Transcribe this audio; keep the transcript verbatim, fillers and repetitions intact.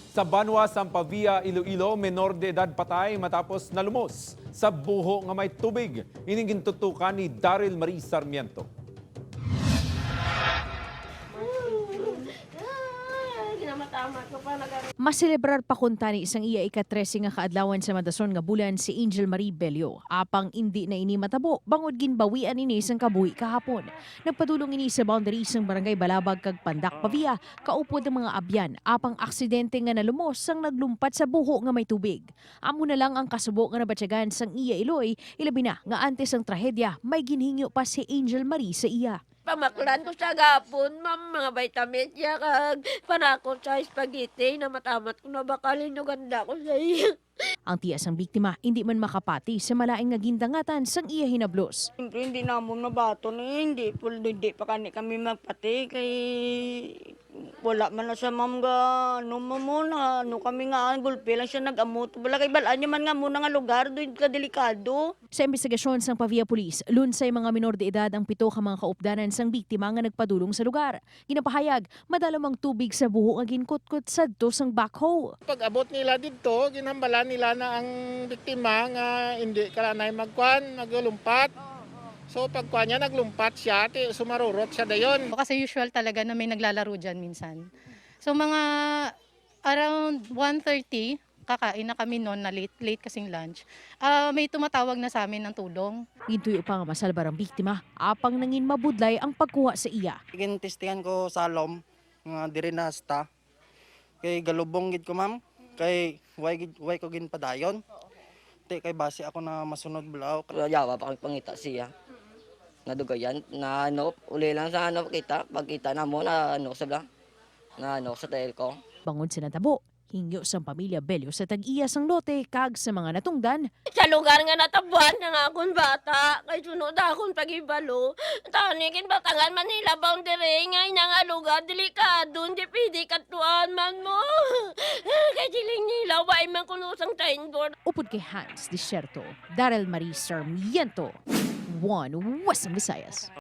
Sa Banwa, Sampavia, Iloilo, menor de edad patay matapos nalumos sa buho nga may tubig. Ining gintutukan ni Daryl Marie Sarmiento. Maselebrar pa kuntani sang iya ika-trese nga kaadlawan sa madason nga bulan si Angel Marie Bello, apang indi na ini matabo bangod ginbawian ini sang kabuhi kahapon. Nagpadulong ini sa boundary sang Barangay Balabag kag Pandak Pavia, kaupod ang mga abyan, apang aksidente nga nalumos sang naglumpat sa buho nga may tubig. Amo na lang ang kasubo nga nabatyagan sang iya iloy, ilabi na nga antes sang trahedya, may ginhingyo pa si Angel Marie sa iya. Pamaklan ko siya gapon, ma'am, mga vitamins niya, kag panakot sa spaghetti na matamat ko na bakal, hinuganda ko sa iya. Ang tiya sang biktima indi man makapati sa malain nga gindangatan sang iya hinablos. Siyempre, hindi namon mabaton, eh, hindi, pul-, hindi pa kani kami magpati kay wala man na siya, ma'am, ga, ano, ma'am, mo na, ano kami nga, ang gulpi lang siya nag-amot. Wala kay balaan niya man nga mo na nga lugar, doon ka delikado. Sa imbestigasyon sang Pavia Police, lunsay mga minor de edad ang pito ka mga kaupdanan sang biktima nga nagpadulong sa lugar. Ginapahayag, madalom ang tubig sa buho nga ginkutkot sadto sang backhoe. Pag-abot nila didto, ginhambalan nila na ang biktima nga hindi kalanay magkuan, maglumpat. So pagkuan niya, naglumpat siya, ti sumarurot siya dayon. Kasi usual talaga na may naglalaro dyan minsan. So mga around one thirty, kakain na kami noon na late, late kasing lunch. Ah, may tumatawag na sa amin ng tulong. Gintuyo pa nga masalbar ang biktima, apang nangin mabudlay ang pagkuha sa iya. Gintestingan ko sa lom nga diri na hasta. Kay galubong gid ko, ma'am. Kay way gid, way ko ginpadayon. Ti kay basi ako na masunod bulaw. Yawa pa kami pangita siya. Nadugayan, na ano, uli lang sa ano, kita, pagkita na mo na ano, sabla, na ano, sa tail ko. Bangod sa natabo, hingyo sang pamilya Bello sa tag-iya sang lote kag sa mga natungdan. Sa lugar nga natabuan na nga akon bata, kay sunod akon paghibalo. Tani, ginbatangan man nila boundary, nga ina nga lugar, delikado, hindi pwede katuan man mo. Kay siling nila, wa man kuno sang signboard. Upod kay Hans Desierto, Daryl Marie Sarmiento, One Western Visayas.